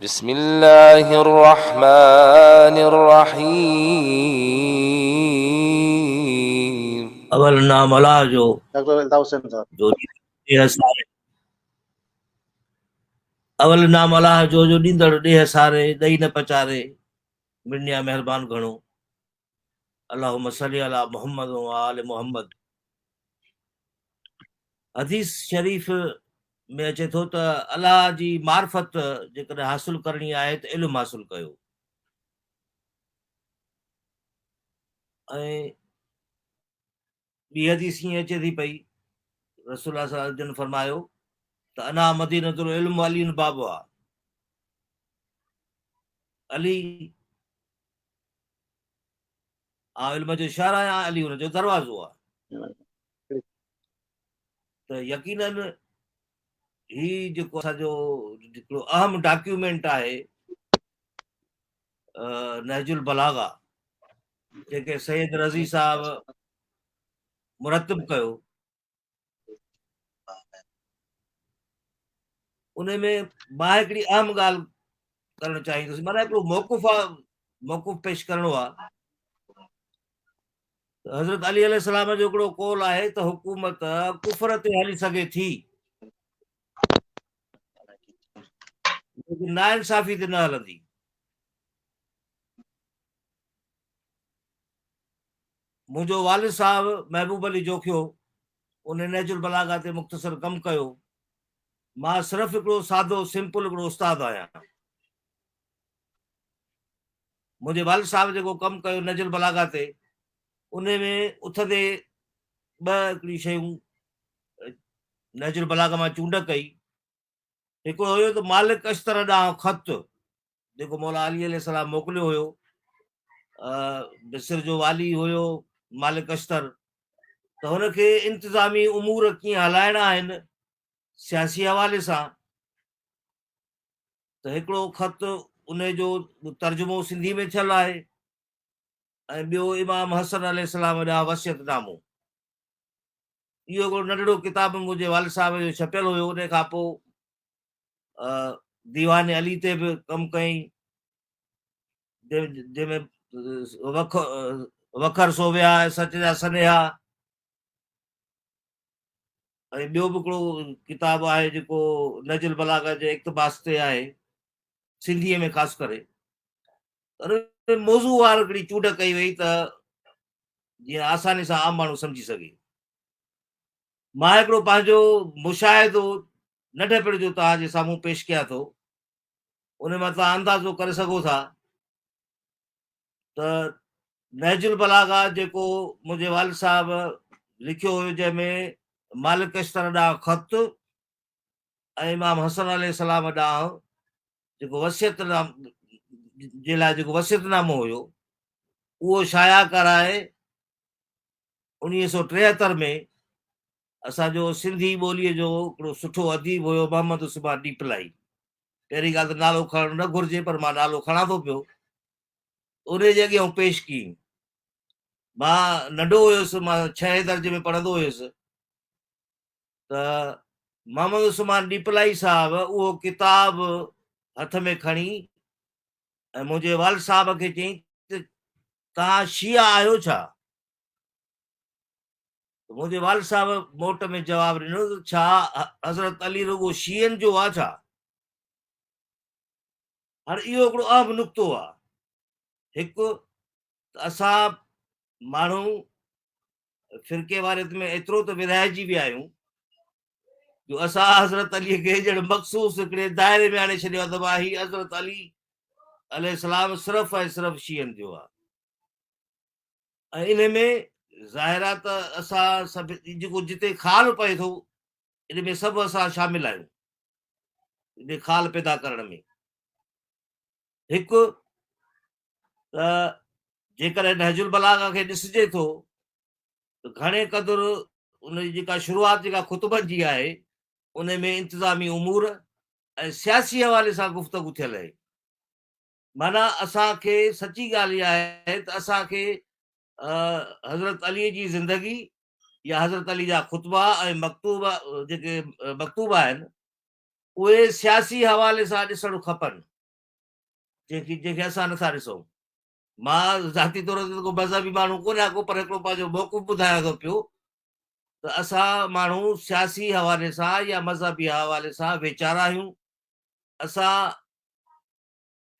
بسم الله الرحمن الرحيم. اول نام الله جو ڊاڪٽر الطاف حسين صاحب. جو ڏيهه ساري اول نام الله جو جو ڏيندڙ ڏيهه ساري ڏئي نه پچاري مڙني آ مهربان گهڻو اللهم صلي علي محمد و آل محمد حديث شريف ۾ اچي ٿو ته الله جي معرفت جيڪڏهن حاصل ڪرڻي آهي ته علم حاصل ڪيو ۽ ٻي حديث ائين اچي ٿي پئي رسول الله صلي الله جن فرمايو ته انا مدينة العلم علي بابها علي آء علم جو شهر آهيان علي ان جو دروازو آهي ته يقينن هي جيڪو اسان جو هڪڙو اهم ڊاڪيومينٽ آهي نهج البلاغه جيڪي سيد رضي صاحب مرتب ڪيو ان ۾ مان هڪڙي اهم ڳالهه ڪرڻ چاهيندس معنيٰ هڪڙو موقف آ موقف پيش ڪرڻو آ حضرت علي عليه السلام جو هڪڙو قول آهي ته حڪومت ڪفر تي هلي سگهي ٿي لیڪن ناانصافي تي نه هلندي. منهنجو والد صاحب محبوب علي جوکيو ان نهج البلاغه تي مختصر ڪم ڪيو. مان صرف هڪڙو سادو سمپل هڪڙو استاد آهيان. منهنجي والد صاحب جيڪو ڪم ڪيو نهج البلاغه تي ان ۾ اٿندي ٻه هڪڙيون شيون نهج البلاغه مان چونڊ ڪئي. هڪڙو هيو ته مالڪ اشتر ڏانهن خط جيڪو مولا علي عليه السلام موڪليو هيو، مصر جو والي هيو مالڪ اشتر، ته هن کي انتظامي امور ڪيئن هلائڻا آهن سياسي حوالي سان، ته هڪڙو خط ان جو ترجمو سنڌي ۾ ٿيل آهي ۽ ٻيو امام حسن عليه السلام ڏانهن وصيت نامو. اهو هڪڙو ننڍڙو ڪتاب منهنجي والد صاحب جو ڇپيل هيو. ان کان پوء ديوان علي تي به ڪم ڪيائين، جنهن ۾ وکر سو ويا ۽ سچ جا سنيها ۽ ٻيو به هڪڙو ڪتاب آهي جيڪو نهج البلاغه جي اقتباس تي آهي سنڌيء ۾ خاص ڪري. موضوع وار هڪڙي چونڊ ڪئي وئي ته جيئن آساني سان عام ماڻهو سمجهي سگهي. مان هڪڙو پنهنجو مشاهدو ننڍپڻ جو توهان جي سامهون پيش ڪيان ٿو، ان مان توهان اندازو ڪري سگهو ٿا ته نهج البلاغه جيڪو منهنجي والد صاحب لکيو هيو، جنهن ۾ مالڪ اشتر ڏانهن خط ۽ امام حسن عليه السلام ڏانهن جيڪو وصيت جي لاء جيڪو وصيت نامو هيو، اهو شايع ڪرائي 1973 ۾ اسان جو سنڌي ٻوليء جو هڪڙو سٺو اديب هيو محمد عثمان ڏيپلائي. پهرين ڳالهه ته نالو کڻڻ نه گهرجي پر مان نالو کڻان ٿو پيو. ان جي اڳيان پيش ڪيم. مان ننڍو هيس، مان ڇهين درجي ۾ پڙهندو هيس ته محمد عثمان ڏيپلائي صاحب اهو ڪتاب هٿ ۾ کڻي ۽ منهنجي والد صاحب کي چيائين ته توهان شيعا آهيو ڇا؟ ته منهنجي والد صاحب موٽ ۾ جواب ڏنو ته ڇا حضرت علي رڳو شيعن جو آ ڇا؟ هاڻي اهو هڪڙو اهم نقطو آ. هڪ ته اسان ماڻهو فرقي واريت ۾ ايترو ته ورهائجي ويا آهيون جو اسان حضرت علي کي ڄڻ مخصوص هڪڙي دائري ۾ آڻي ڇڏيو آ ته هي حضرت علي عليه السلام صرف ۽ صرف شيعن جو آ. ۽ ان ۾ ظاهر آ ته اسان سڀ جيڪو جتي خال پئي ٿو ان ۾ سڀ اسان شامل آهيون ان خال پيدا ڪرڻ ۾. هڪ ته جيڪڏهن نهج البلاغه کي ڏسجي ٿو ته گهڻي قدر ان جي جيڪا شروعات جيڪا خطبن جي آهي ان ۾ انتظامي امور ۽ سياسي حوالي سان گفتگو ٿيل آهي. معنيٰ اسان کي سچي ڳالهه اها آهي ته اسان کي حضرت علي جي زندگي يا حضرت علي جا خطبا ۽ مڪتوب جيڪي مڪتوب آهن اهي سياسي حوالي سان ڏسڻ کپن. جنهن کي جنهن کي اسان نٿا ڏسون. مان ذاتي طور تي ڪو مذهبي ماڻهو ڪونهيان ڪو پر هڪڙو پنهنجو موقف ٻڌايان ٿو پيو ته اسان ماڻهو سياسي حوالي سان يا مذهبي حوالي سان ويچارا آهيون. اسان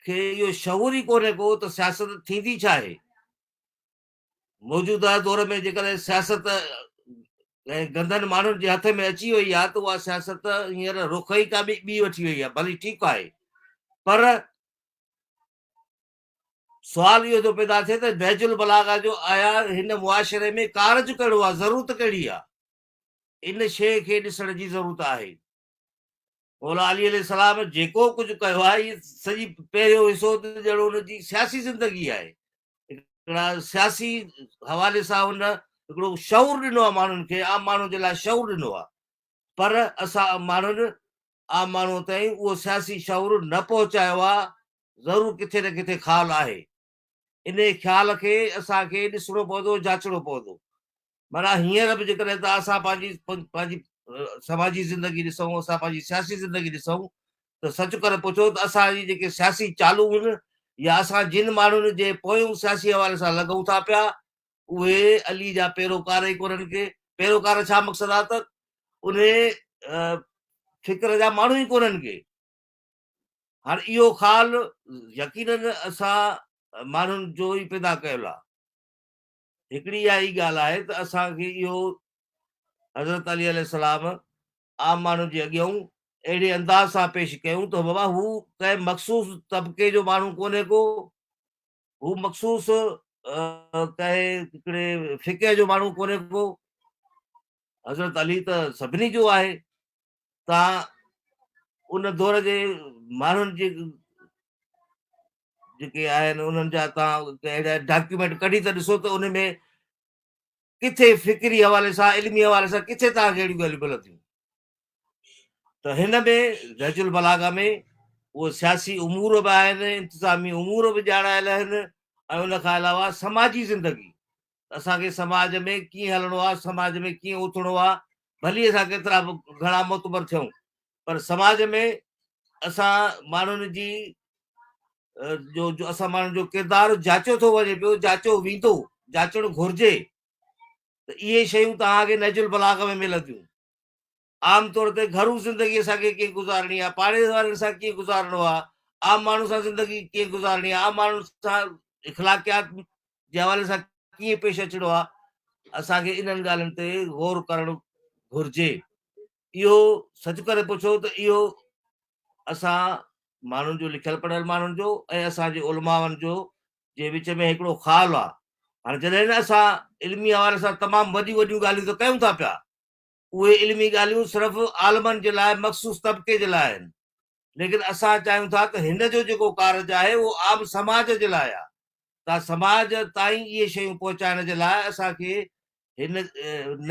کي اهو شعور ئي ڪونهي ڪو ته سياست ٿيندي ڇا آهي. موجوده دور ۾ جيڪڏهن سياست ڪنهن گندن ماڻهن جي هٿ ۾ اچي وئي آهي ته اها سياست هينئر رخ ئي ڪا ٻي وٺي وئي آهي، ڀلي ٺيڪ آهي، پر سوال اهو ٿو پيدا ٿئي ته نهج البلاغه جو آيا هن معاشري ۾ ڪارج ڪهڙو آهي، ضرورت ڪهڙي آهي؟ ان شيء کي ڏسڻ جي ضرورت آهي. مولا علي عليه السلام جيڪو ڪجهه ڪيو آهي، هي سڄي پهريون حصو ته ڄڻ ان جي سياسي زندگي آهي. هڪڙا سياسي حوالي سان هن هڪڙو شعور ڏنو آهي ماڻهن کي، عام ماڻهن جي لاء شعور ڏنو آهي، پر اسان ماڻهن عام ماڻهو تائين اهو سياسي شعور نه پهچايو آهي، ضرور ڪٿي نه ڪٿي خال آهي. انهي خيال کي اسان کي ڏسڻو پوندو، جاچڻو پوندو. معنيٰ هينئر به جيڪڏهن ته اسان پنهنجي پنهنجي سماجي زندگي ڏسون، اسان پنهنجي سياسي زندگي ڏسون ته سچ ڪري پڇو ته اسان جي جيڪي سياسي چالون هن يا اسان جن ماڻهن جي پويون سياسي حوالي سان لڳون ٿا پيا اهي علي جا پيروڪار ئي ڪونهن ڪي. پيروڪار ڇا مقصد آ ته انهي فڪر جا ماڻهو ئي ڪونهن ڪي. هاڻ اهو خال يقينن اسان ماڻهن جو ئي پيدا ڪيل آ. هڪڙي اها ئي ڳالهه آهي ته اسان کي اهو حضرت علي عليه السلام عام ماڻهن جي اڳيئون اهڙي انداز سان پيش ڪيون ته بابا هو ڪنهن مخصوص طبقي جو ماڻهو ڪونهي ڪو، هو مخصوص ڪنهن هڪڙي فقه جو ماڻهو ڪونهي ڪو، حضرت علي ته سڀني جو آهي. تان ان دور جي ماڻهن جي جيڪي آهن انهن جا تان اهڙا ڊاڪيومينٽ ڪڍي ته ڏسو ته ان ۾ ڪٿي فڪري حوالي سان علمي حوالي سان ڪٿي توهان کي اهڙيون ڳالهيون ملنديون. ته هن ۾ نهج البلاغه ۾ اهو سياسي امور به آهن، انتظامي امور به ڄاڻايل آهن ۽ ان کان علاوه سماجي زندگي، اسان کي سماج ۾ ڪيئن هلڻو آهي، سماج ۾ ڪيئن اٿڻو آهي، ڀلي اسان ڪيترا به گهڻا معتبر ٿيون پر سماج ۾ اسان ماڻهن جي جو جو اسان ماڻهن جو ڪردار جاچيو ٿو وڃي پيو، جاچيو ويندو، جاچڻ گهرجي ته اهي شيون توهان کي نهج البلاغه ۾ ملنديون. عام طور تي گهرو زندگي اسان کي ڪيئن گذارڻي آهي، پاڙي وارن سان ڪيئن گذارڻو آهي، عام ماڻهن سان زندگي ڪيئن گذارڻي آهي، عام ماڻهن سان اخلاقيات جي حوالي سان ڪيئن پيش اچڻو آهي، اسان کي انهن ڳالهين تي غور ڪرڻ گهرجي. اهو سچ ڪري پڇو ته اهو اسان ماڻهن جو لکيل پڙهيل ماڻهن جو ۽ اسان جي علماون جو جي وچ ۾ هڪڙو خال آهي. هاڻي جڏهن اسان علمي حوالي سان تمام وڏيون وڏيون ڳالهيون ته ڪيون ٿا پيا، اهي علمي ڳالهيون صرف عالمن جي لاء مخصوص طبقي جي لاء آهن، ليڪن اسان چاهيون ٿا ته هن جو جيڪو ڪارج آهي اهو عام سماج جي لاء آهي ته سماج تائين اهي شيون پهچائڻ جي لاء اسان کي هن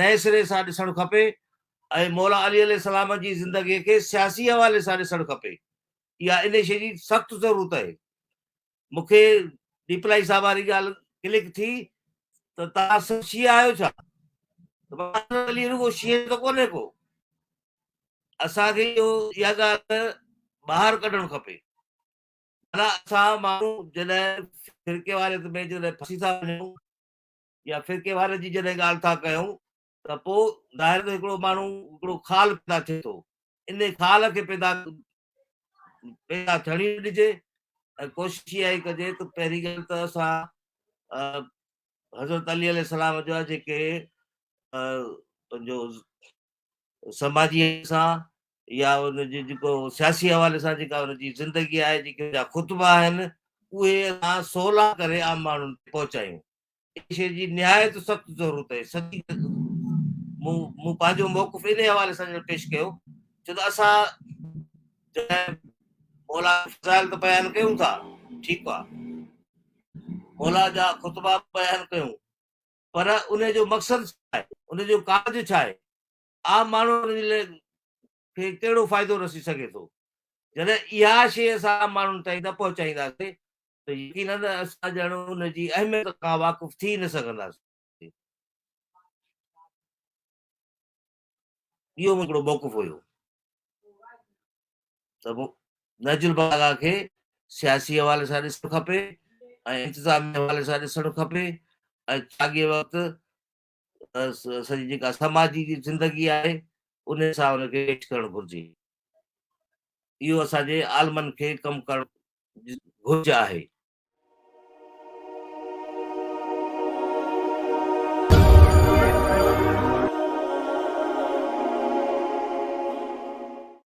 نئين سري سان ڏسڻ کپي ۽ مولا علي عليه السلام جي زندگي کي سياسي حوالي سان ڏسڻ کپي. اها ان شيء جي سخت ضرورت آهي. مون کي ڏيپلائي صاحب واري ڳالهه ڪلڪ ٿي ته توهان سڀ شيعا آهيو ڇا؟ ته علي رڳو شيعي ته ڪونهي ڪو. اسان کي اهو اها ڳالهه ٻاهر ڪڍڻ کپي. معنيٰ اسان ماڻهو جڏهن فرقي واريت ۾ جڏهن ڦسي ٿا وڃون يا فرقي واريت جي جڏهن ڳالهه ٿا ڪيون ته پوء ظاهر ته هڪڙو ماڻهو هڪڙو خال پيدا ٿئي ٿو. ان خال کي پيدا پيدا ٿيڻ ئي نه ڏجي ۽ ڪوشش اها ئي ڪجي ته پهرين ڳالهه ته اسان حضرت علي عليه السلام جا جيڪي پنهنجو سماجي سان يا ان جي جيڪو سياسي حوالي سان جيڪا ان جي زندگي آهي، جيڪي ان جا خطبا آهن، اهي اسان سولا ڪري عام ماڻهن تي پهچايون. ان شيء جي نهايت سخت ضرورت آهي. سچي مون مون پنهنجو موقف انهي حوالي سان پيش ڪيو، ڇو ته اسان جڏهن مولا فضائل ته بيان ڪيون ٿا، ٺيڪ آهي، مولا جا خطبا بيان ڪيون، پر ان جو مقصد ڇا آهي، ان جو ڪارج ڇا آهي، عام ماڻهو ان جي کي ڪهڙو فائدو رسي سگهي ٿو؟ جڏهن اها شيء اسان عام ماڻهن تائين نه پهچائينداسين ته يقيناً اسان ڄڻ ان جي اهميت کان واقف ٿي نه سگهنداسين. اهو منهنجو هڪڙو موقف هيو ته نهج البلاغه کي سياسي حوالي سان ڏسڻ کپي ۽ انتظامي حوالي سان ڏسڻ کپي ۽ ساڳئي وقت سڄي جيڪا سماجي زندگي آهي ان سان ان کي پيش ڪرڻ گهرجي. اهو اسان جي عالمن کي ڪم ڪرڻ گهرج آهي.